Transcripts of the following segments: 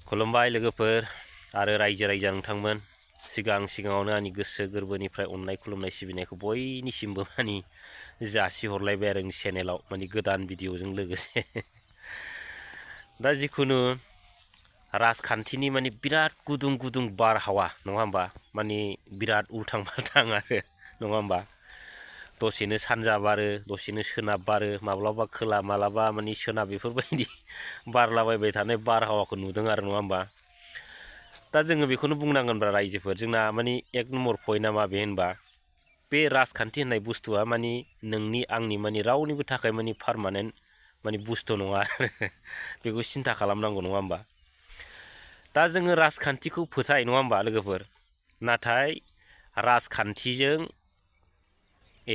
खुलुमबाय लोगोफोर आरो रायजो राजा नोंथांमोन सिगाङावनो आंनि गोसो गोरबोनिफ्राय अननाय खुलुमनाय सिबिनायखौ बयनिसिमबो मानि जासिहरलायबाय आरो चेनेलाव मानि गोदान भिडिअजों लोगोसे दा जिखुनु राजखान्थिनि मानि बिराद गुदुं बारहावा नङा होमबा मानि बिराद उल्थां फाल्थां आरो नङा होमबा दसेनो सानजा बारो दसेनो सोनाब बारो माब्लाबा खोला माब्लाबा मानि सोनाब बेफोरबायदि बारलाबायबाय थानाय बारहावाखौ नुदों आरो नङा होमबा दा जोङो बेखौनो बुंनांगोनब्रा रायजोफोर जोंना मानि एक नम्बर पइन्टआ माबे होनबा बे राजखान्थि होननाय बुस्थुआ मानि नोंनि आंनि मानि रावनिबो थाखाय मानि पार्मानेन्ट मानि बुस्थु नङा बेखौ सिन्था खालामनांगौ नङा होमबा दा जोङो राजखान्थिखौ फोथाय नङा होमबा लोगोफोर नाथाय राजखान्थिजों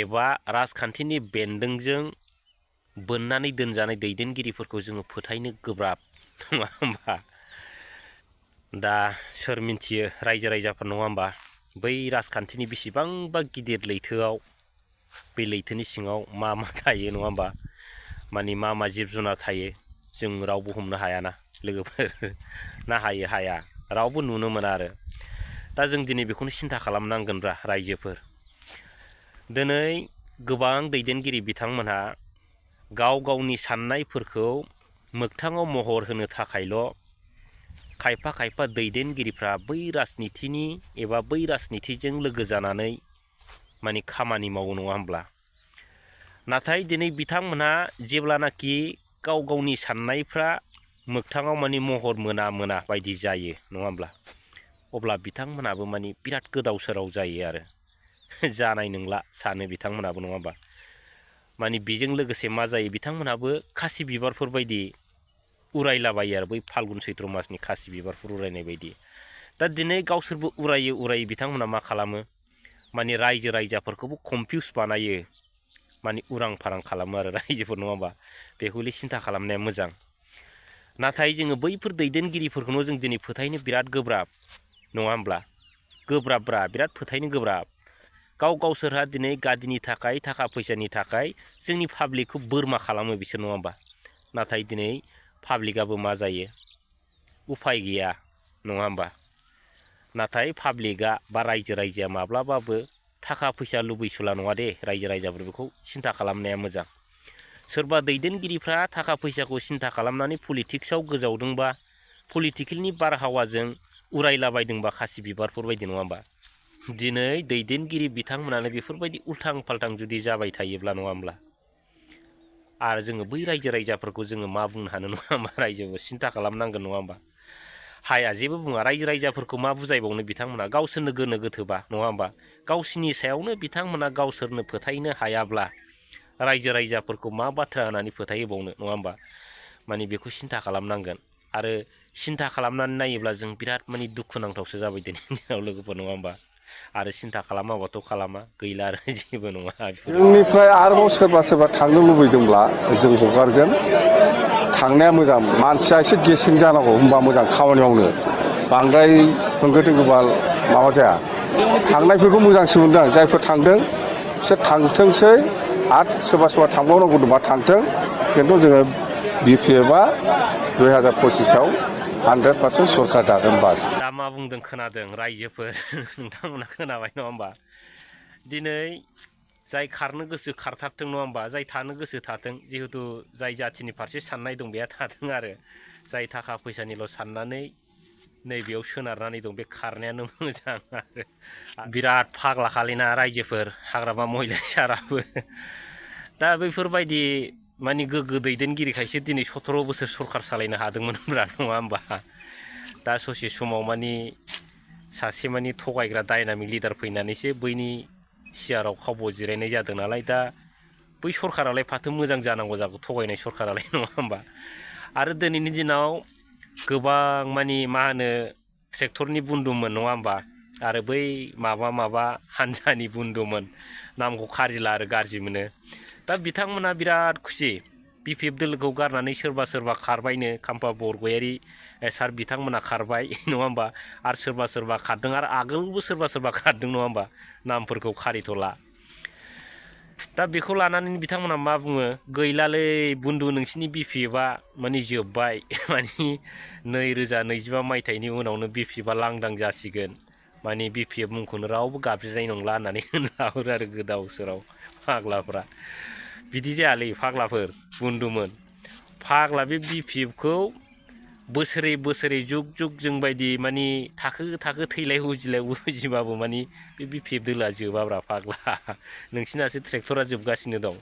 एबा राजखान्थिनि बेन्दोंजों बोननानै दोनजानाय दैदेनगिरिफोरखौ जोङो फोथायनो गोब्राब नङा होमबा दा सोर मिन्थियो रायजो राजाफोर नङा होमबा बै राजखान्थिनि बेसेबांबा गिदिर लैथोआव बे लैथोनि सिङाव मा थायो नङा होमबा मानि मा जिब जुनार थायो जों रावबो हमनो हायाना लोगोफोर ना हाया रावबो नुनो मोना आरो दा जों दिनै बेखौनो सिन्था खालामनांगोनब्रा रायजोफोर दिनै गोबां दैदेनगिरि बिथांमोनहा गावनि साननायफोरखौ मोगथाङाव महर होनो थाखायल' खायफा दैदेनगिरिफ्रा बै राजनिथिनि एबा बै राजनिथिजों लोगो जानानै मानि खामानि मावो नङा होमब्ला नाथाय दिनै बिथांमोनहा जेब्लानाखि गावनि साननायफ्रा मोगथाङाव मानि महर मोना बायदि जायो नङा होमब्ला अब्ला बिथांमोनाबो मानि बिराद गोदाव सोराव जायो आरो जानाय नंला सानो बिथांमोनाबो नङा होमबा मानि बेजों लोगोसे मा जायो बिथांमोनाबो खासि बिबारफोर बायदि उरायलाबायो आरो बै फाल्गुन सैत्र मासनि खासि बिबारफोर उरायनाय बायदि दा दिनै गावसोरबो उरायो बिथांमोना मा खालामो मानि रायजो राजाफोरखौबो कनफिउस बानायो मानि उरां फारां खालामो आरो रायजोफोर नङा होमबा बेखौले सिन्था खालामनाया मोजां नाथाय जोङो बैफोर दैदेनगिरिफोरखौनो जों दिनै फोथायनो बिराद गोब्राब नङा होमब्ला गोब्राबब्रा बिराद फोथायनो गोब्राब गावसोरहा दिनै गादिनि थाखाय थाखा फैसानि थाखाय जोंनि पाब्लिकखौ बोरमा खालामो बिसोर नङा होमबा नाथाय दिनै पाब्लिकआबो मा जायो उफाय गैया नङा होमबा नाथाय पाब्लिकआ बा रायजो राजाया माब्लाबाबो थाखा फैसा लुबैसुला नङा दे रायजो राजाफोर बेखौ सिन्था खालामनाया मोजां सोरबा दैदेनगिरिफ्रा थाखा फैसाखौ सिन्था खालामनानै पलिटिक्सआव गोजावदोंबा पलिटिकेलनि बारहावाजों उरायलाबायदोंबा खासि बिबारफोर बायदि नङा होमबा दिनै दैदेनगिरि बिथांमोनानो बेफोरबायदि उल्थां फाल्थां जुदि जाबाय थायोब्ला नङा होमब्ला आरो जोङो बै रायजो राजाफोरखौ जोङो मा बुंनो हानो नङा होमबा रायजोबो सिन्था खालामनांगोन नङा होमबा हाया जेबो बुङा रायजो राजाफोरखौ मा बुजायबावनो बिथांमोना गावसोरनो गोनो गोथोबा नङा होमबा गावसिनि सायावनो बिथांमोना गावसोरनो फोथायनो हायाब्ला रायजो राजाफोरखौ मा बाथ्रा होनानै फोथायहोबावनो नङा होमबा मानि बेखौ सिन्था खालामनांगोन आरो सिन्था खालामनानै नायोब्ला जों बिराद मानि दुखुनांथावसो जाबाय दिनैनि दिनाव लोगोफोर नङा होमबा आरो सिन्था खालामाबाथ' खालामा गैला आरो जेबो नङा जोंनिफ्राय आरोबाव सोरबा थांनो लुबैदोंब्ला जों हगारगोन थांनाया मोजां मानसिया एसे गेसें जानांगौ होमबा मोजां खामानि मावनो बांद्राय होंगो दोंगोबा माबा जाया थांनायफोरखौ मोजांसो मोनदों आं जायफोर थांदों बिसोर थांथोंसै आरो सोरबा थांबावनांगौ दंबा थांथों खिन्थु जोङो BPFआ 2025आव 100% सरकार दागोन बास दा मा बुंदों खोनादों रायजोफोर नोंथांमोना खोनाबाय नङा होमबा दिनै जाय खारनो गोसो खारथारथों नङा होमबा जाय थानो गोसो थाथों जिहेतु जाय जाथिनि फारसे साननाय दं बेहा थाथों आरो जाय थाखा फैसानिल' साननानै नैबेयाव सोनारनानै दं बे खारनायानो मोजां आरो बिराद फाग्ला खालिना रायजोफोर हाग्रामा महिलारि साराबो दा बैफोरबायदि मानि गोग्गो दैदेनगिरिखायसो दिनै 17 बोसोर सरकार सालायनो हादोंमोनब्रा नङा होमबा दा ससे समाव मानि सासे मानि थगायग्रा डायनामिक लिडार फैनानैसो बैनि सियाराव खावब' जिरायनाय जादों नालाय दा बै सरकारालाय फाथो मोजां जानांगौ जागौ थगायनाय सरकारालाय नङा होमबा आरो दिनैनि दिनाव गोबां मानि मा होनो ट्रेक्टरनि बुन्दुमोन नङा होमबा आरो बै माबा हान्जानि बुन्दुमोन नामखौ खारिला आरो गाज्रि मोनो दा बिथांमोना बिराद खुसि BPF Dwlwkou गारनानै सोरबा खारबायनो खाम्फा बरगयारि सार बिथांमोना खारबाय नङा होमबा आरो सोरबा खारदों आरो आगोलबो सोरबा खारदों नङा होमबा नामफोरखौ खारिथ'ला दा बेखौ लानानै बिथांमोना मा बुङो गैलालै बुन्दु नोंसिनि BPFआ माने जोब्बाय माने 2025 मायथाइनि उनावनो BPFआ लांदां जासिगोन माने BPF मुंखौनो रावबो गाबज्रिनाय नंला होननानै होनहरो आरो गोदाव सोराव फाग्लाफ्रा बिदि जायालै फाग्लाफोर बुन्दुमोन फाग्ला बे BPFखौ बोसोरै बोसोरै जुग जुग जोंबायदि माने थाखो थाखो थैलाय उजिबाबो माने बे BPF दोलोआ जोबाब्रा फाग्ला नोंसिनासो ट्रेक्टरा जोबगासिनो दं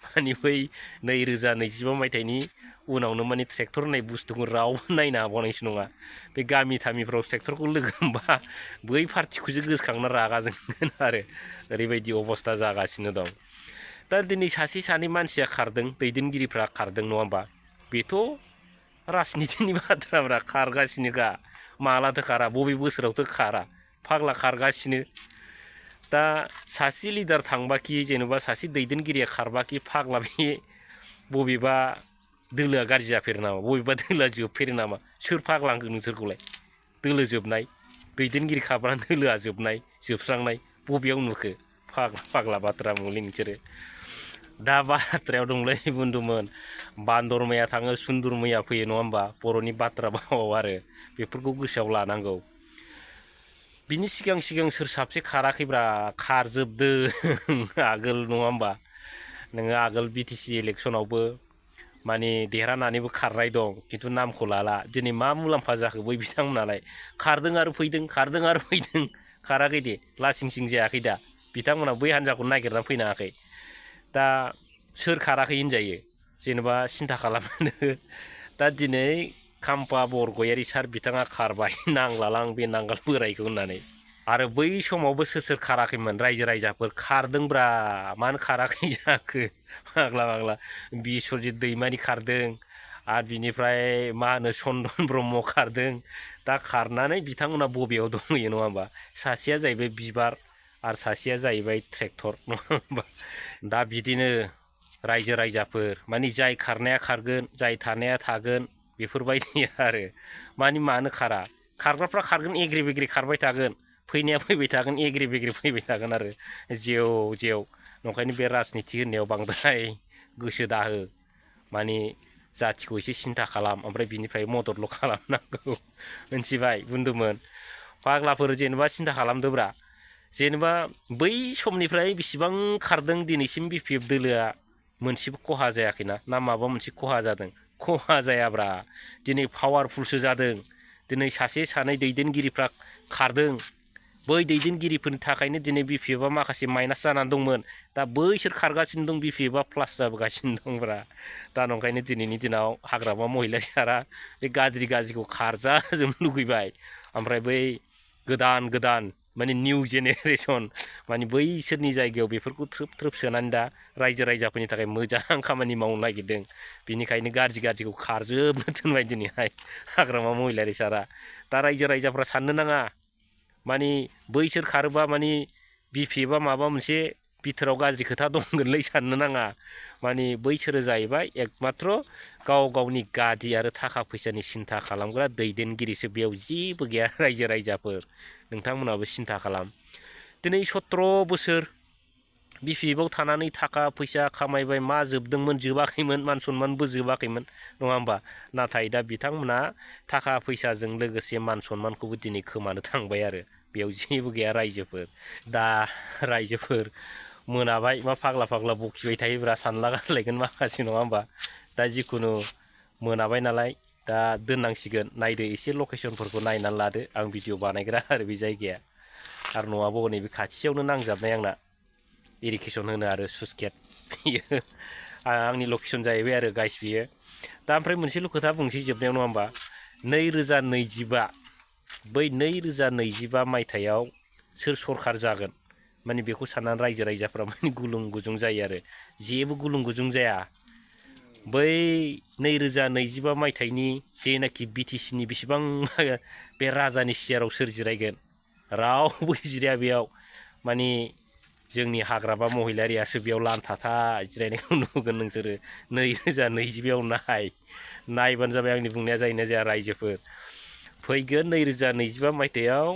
माने बै 2025 मायथाइनि उनावनो माने ट्रेक्टर होननाय बुस्थुखौ रावबो नायनो हाबावनायसो नङा बे गामि थामिफ्राव ट्रेक्टरखौ लोगो मोनबा बै पार्टिखौसो गोसोखांना रागा जोंगोन आरो ओरैबायदि अबस्था जागासिनो दं दा दिनै सासे सानै मानसिया खारदों दैदेनगिरिफ्रा खारदों नङा होमबा बेथ' राजनितिनि बाथ्राफ्रा खारगासिनोखा मालाथो खारा बबे बोसोरावथ' खारा फाग्ला खारगासिनो दा सासे लिडार थांबाखि जेनेबा सासे दैदेनगिरिया खारबाखि फाग्ला बे बबेबा दोलोआ गाज्रि जाफेरो नामा बबेबा दोलोआ जोबफेरो नामा सोर फाग्ला होनखो नोंसोरखौलाय दोलो जोबनाय दैदेनगिरि खारब्लानो दोलोआ जोबनाय जोबस्रांनाय बबेयाव नुखो फाग्ला बाथ्रा बुंलै नोंसोरो दा बाथ्रायाव दंलै बुन्दुमोन बान्दर मैया थाङो सुन्दुर मैया फैयो नङा होमबा बर'नि बाथ्रा भावाव आरो बेफोरखौ गोसोआव लानांगौ बिनि सिगां सिगां सोर साबसे खाराखैब्रा खारजोबदों आगोल नङा होमबा नोङो आगोल BTC इलेक्सनावबो माने देरहानानैबो खारनाय दं खिन्थु नामखौ लाला दिनै मा मुलाम्फा जाखो बै बिथांमोनालाय खारदों आरो फैदों खाराखै दे लासिं सिं जायाखै दा बिथांमोना बै हान्जाखौ नागिरना फैनाङाखै दा सोर खाराखै होनजायो जेनेबा सिन्था खालामनो दा दिनै खाम्फा बरगयारि सार बिथाङा खारबाय नांलालां बे नांगाल बोरायखौ होननानै आरो बै समावबो सोर खाराखैमोन रायजो राजाफोर खारदोंब्रा मानो खाराखै जाखो फाग्ला बिश्वजित दैमारि खारदों आरो बिनिफ्राय मा होनो चन्दन ब्रह्म खारदों दा खारनानै बिथांमोना बबेयाव दंहैयो नङा होमबा सासेया जाहैबाय बिबार आरो सासेया जाहैबाय ट्रेक्टर नङा होमबा दा बिदिनो रायजो राजाफोर माने जाय खारनाया खारगोन जाय थानाया थागोन बेफोरबायदि आरो माने मानो खारा खारग्राफ्रा खारगोन एग्रे बेग्रे खारबाय थागोन फैनाया फैबाय थागोन एग्रे बेग्रे फैबाय थागोन आरो जेव नंखायनो बे राजनिति होननायाव बांद्राय गोसो दाहो माने जाथिखौ एसे सिन्था खालाम ओमफ्राय बिनिफ्राय मददल' खालामनांगौ मिन्थिबाय बुन्दुमोन फाग्लाफोर जेनेबा सिन्था खालामदोब्रा जेनेबा बै समनिफ्राय बेसेबां खारदों दिनैसिम BPF दोलोआ मोनसेबो खहा जायाखैना ना माबा मोनसे खहा जादों खहा जायाब्रा दिनै पावारफुलसो जादों दिनै सासे सानै दैदेनगिरिफ्रा खारदों बै दैदेनगिरिफोरनि थाखायनो दिनै BPFआ माखासे माइनास जानानै दंमोन दा बैसोर खारगासिनो दं BPFआ प्लास जाबोगासिनो दंब्रा दा नंखायनो दिनैनि दिनाव हाग्रामा महिलारि सारा बे गाज्रिखौ खारजाजोबनो लुगैबाय ओमफ्राय बै गोदान माने निउ जेनेरेसन माने बैसोरनि जायगायाव बेफोरखौ थ्रोब सोनानै दा रायजो राजाफोरनि थाखाय मोजां खामानि मावनो नागिरदों बिनिखायनो गाज्रिखौ खारजोबनो दोनबाय दिनैहाय हाग्रामा महिलारि सारा दा रायजो राजाफ्रा साननो नाङा माने बैसोर खारोबा माने BPFआ माबा मोनसे बिथोराव गाज्रि खोथा दंगोनलै साननो नाङा माने बैसोरो जाहैबाय एकमात्र गावनि गादि आरो थाखा फैसानि सिन्था खालामग्रा दैदेनगिरिसो बेयाव जेबो गैया रायजो राजाफोर नोंथांमोनाबो सिन्था खालाम दिनै 17 बोसोर BPFआव थानानै थाखा फैसा खामायबाय मा जोबाखैमोन मान सन्मानबो जोबाखैमोन नङा होमबा नाथाय दा बिथांमोना थाखा फैसाजों लोगोसे मान सन्मानखौबो दिनै खोमानो थांबाय आरो बेयाव जेबो गैया रायजोफोर दा रायजोफोर मोनाबाय मा फाग्ला बखिबाय थायोब्रा सानला गारलायगोन माखासे नङा होमबा दा जिखुनु मोनाबाय नालाय दा दोननांसिगोन नायदो एसे लकेसनफोरखौ नायनानै लादो आं भिडिअ बानायग्रा आरो बे जायगाया आरो न'आबो नैबे खाथियावनो नांजाबनाय आंना इरिगेसन होनो आरो सुसकेट बियो आंनि लकेसन जाहैबाय आरो गाइस बियो दा ओमफ्राय मोनसेल' खोथा बुंसै जोबनायाव नङा होमबा 2025 बै 2025 मायथाइयाव सोर सरखार जागोन माने बेखौ साननानै रायजो राजाफ्रा माने गुलुं गुजुं जायो आरो जेबो गुलुं गुजुं जाया बै 2025 मायथाइनि जेनाखि BTCनि बेसेबां बे राजानि सियाराव सोर जिरायगोन रावबो जिराया बेयाव माने जोंनि हाग्रामा महिलारियासो बेयाव लानथाथा जिरायनायखौ नुगोन नोंसोरो 2025आव नायबानो जाबाय आंनि बुंनाया जायोना जाया रायजोफोर फैगोन 2025 मायथाइयाव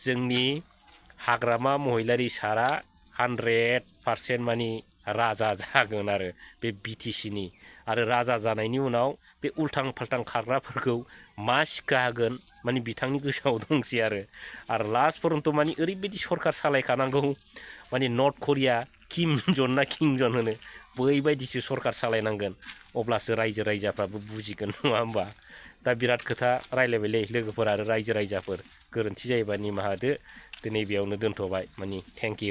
जोंनि हाग्रामा महिलारि सारा 100% माने राजा जागोन आरो बे BTCनि आरो राजा जानायनि उनाव बे उल्थां फाल्थां खारग्राफोरखौ मा सिक्का होगोन माने बिथांनि गोसोआव दंसै आरो लास्ट पर्यन्त माने ओरैबायदि सरखार सालायखानांगौ माने नर्थ करिया किम जन ना किं जन होनो बैबायदिसो सरखार सालायनांगोन अब्लासो रायजो राजाफ्राबो बुजिगोन नङा होमबा दा बिराद खोथा रायलायबायलै लोगोफोर आरो रायजो राजाफोर गोरोन्थि जायोबा निमाहा होदो दिनै बेयावनो दोनथ'बाय माने थेंक इउ